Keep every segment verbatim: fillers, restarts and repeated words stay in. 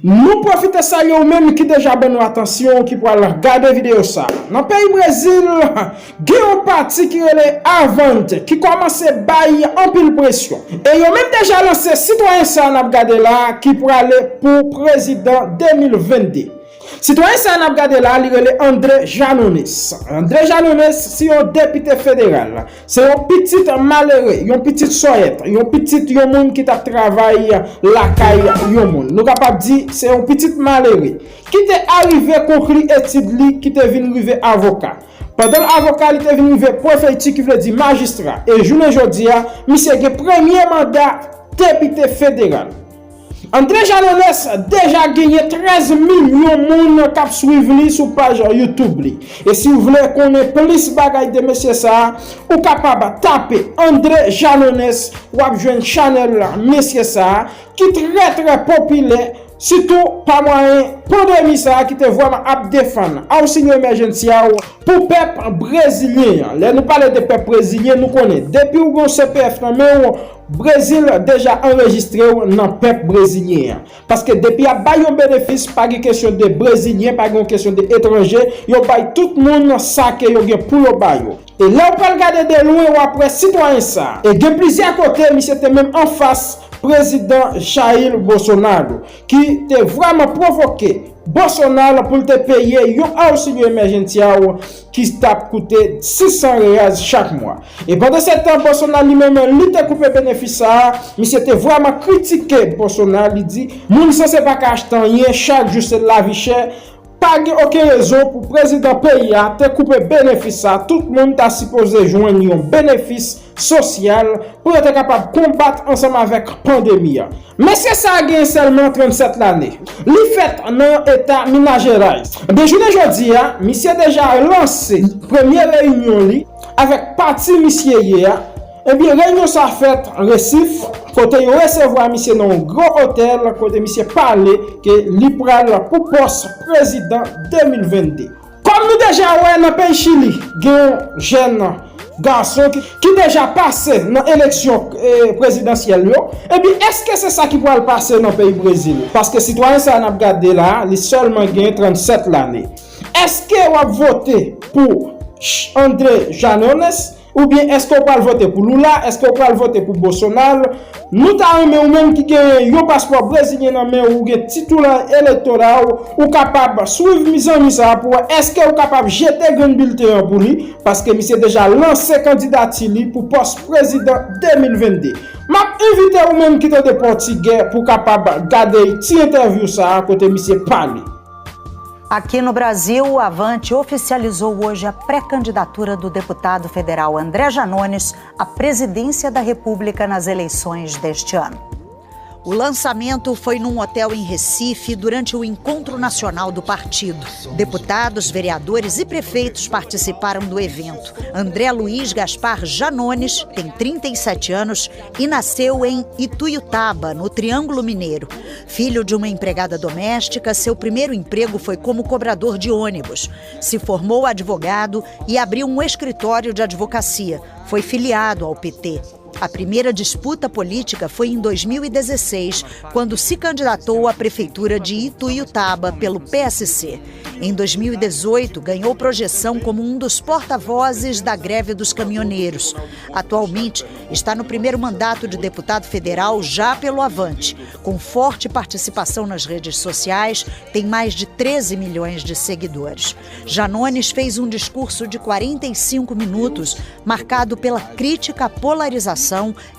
Nou pwofite salye ou menm ki deja ban nou atansyon, ki pral gade videyo sa. Nan peyi Brezil, gen yon pati ki rele Avante, ki kòmanse bay anpil presyon. E yo menm deja lanse sitwayen sa n ap gade la, ki prale pou prezidan de mil vennde. Sitwayen sa n ap gade la, li rele André Janones. André Janones se yon depite federal. Se yon pitit malere, yon pitit sòyèt, yon pitit yon moun ki t ap travay lakay yon moun. Nou kapab di se yon pitit malere ki te arive konkli etid li, ki te vin rive avoka. Pandan l avoka, li te vin rive prefeiti, ki vle di majistra. E jounen jodi a, misye gen premye manda depite federal. André Janones deja genyen trèz milyon moun k ap swiv li sou paj YouTube li. E si w vle konnen plis bagay de mesye sa a, ou kapab tape André Janones, w ap jwenn chanèl mesye sa a, ki trè, trè popilè, sitou pa mwayen pandemi sa a ki te vrèman ap defann Auxílio Emergencial pou pèp brezilyen an. Lè nou pale de pèp brezilyen, nou konnen, depi w gen yon C P F nan men w, Brezil deja anrejistre w nan pèp brezilyen an. Paske depi y ap bay yon benefis, pa gen kesyon de brezilyen, pa gen yon kesyon de etranje, yo bay tout moun sa ke yo gen pou yo ba yo. E lè w pral gade de lwen, w ap wè sitwayen sa a. E gen plizyè kote, misye te menm anfas prezidan Jair Bolsonaro, ki te vrèman pwovoke Bolsonaro pou l te peye yon auxílio emergencial ki t ap koute sis san reais chak mwa. E pandan se tan, Bolsonaro li menm, li te koupe benefis sa a. Misye te vrèman kritike Bolsonaro, li di, moun sanse pa ka achte anyen, chak jou se lavi chè. Pa gen okenn rezon pou prezidan peyi a te koupe benefis sa a. Tout moun ta sipoze jwenn yon benefis sosyal pou yo te kapab konbat ansanm avèk pandemi a. Mesye sa a gen sèlman trannsèt lane. Li fèt nan eta Minas Gerais. Ebyen, jounen jodi a, misye deja lanse premye reyinyon li avèk pati misye ye a. Ebyen, reyinyon sa a fèt Resif, kote yo resevwa misye nan yon gwo otèl, kote misye pale ke li pral pou pòs prezidan de mil vennde. Kòm nou deja wè, nan peyi Chili, gen yon jèn gason ki, ki deja pase nan eleksyon, eh, prezidansyèl yo, ebyen, èske se sa ki pral pase nan peyi Brezil? Paske sitwayen sa a n ap gade la, li sèlman gen trannsèt lane. Èske w ap vote pou Ch-, André Janones? Oubyen èske w pral vote pou Lula? Èske w pral vote pou Bolsonaro? Nou ta renmen ou menm ki gen yon paspò brezilyen nan men ou, ou gen tit ou la elektoral, ou kapab swiv mizanmi sa a pou wè èske ou kapab jete grenn bilten an pou li, paske misye deja lanse kandidati li pou pòs prezidan de mil vennde. M ap envite ou menm ki tande pòtigè pou w kapab gade ti entèvyou sa a kote misye pale. Aqui no Brasil, o Avante oficializou hoje a pré-candidatura do deputado federal André Janones à presidência da República nas eleições deste ano. O lançamento foi num hotel em Recife durante o encontro nacional do partido. Deputados, vereadores e prefeitos participaram do evento. André Luiz Gaspar Janones tem trinta e sete anos e nasceu em Ituiutaba, no Triângulo Mineiro. Filho de uma empregada doméstica, seu primeiro emprego foi como cobrador de ônibus. Se formou advogado e abriu um escritório de advocacia. Foi filiado ao P T. A primeira disputa política foi em dois mil e dezesseis, quando se candidatou à prefeitura de Ituiutaba pelo P S C. Em dois mil e dezoito, ganhou projeção como um dos porta-vozes da greve dos caminhoneiros. Atualmente, está no primeiro mandato de deputado federal já pelo Avante. Com forte participação nas redes sociais, tem mais de treze milhões de seguidores. Janones fez um discurso de quarenta e cinco minutos, marcado pela crítica à polarização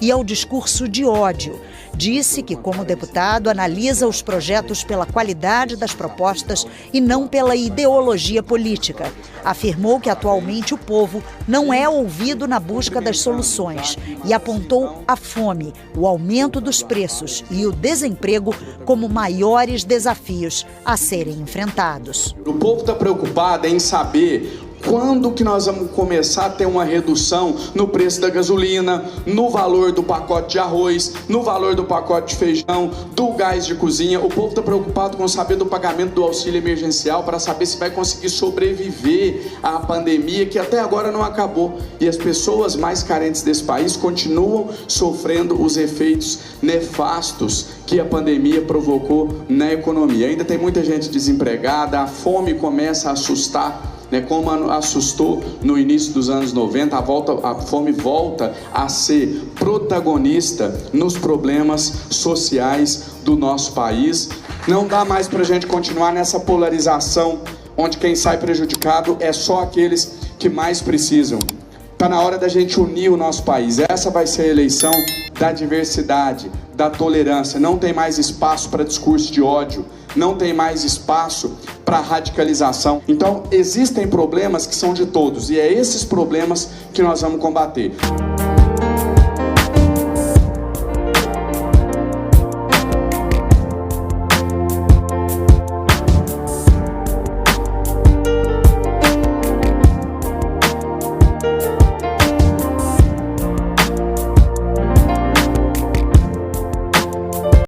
e ao discurso de ódio. Disse que, como deputado, analisa os projetos pela qualidade das propostas e não pela ideologia política. Afirmou que atualmente o povo não é ouvido na busca das soluções e apontou a fome, o aumento dos preços e o desemprego como maiores desafios a serem enfrentados. O povo está preocupado em saber Quando que nós vamos começar a ter uma redução no preço da gasolina, no valor do pacote de arroz, no valor do pacote de feijão, do gás de cozinha? O povo está preocupado com saber do pagamento do auxílio emergencial para saber se vai conseguir sobreviver à pandemia que até agora não acabou. E as pessoas mais carentes desse país continuam sofrendo os efeitos nefastos que a pandemia provocou na economia. Ainda tem muita gente desempregada, a fome começa a assustar, né, como assustou no início dos anos noventa, a, volta, a fome volta a ser protagonista nos problemas sociais do nosso país. Não dá mais para a gente continuar nessa polarização onde quem sai prejudicado é só aqueles que mais precisam. Está na hora da gente unir o nosso país. Essa vai ser a eleição da diversidade, da tolerância. Não tem mais espaço para discurso de ódio. Não tem mais espaço para radicalização. Então, existem problemas que são de todos e é esses problemas que nós vamos combater.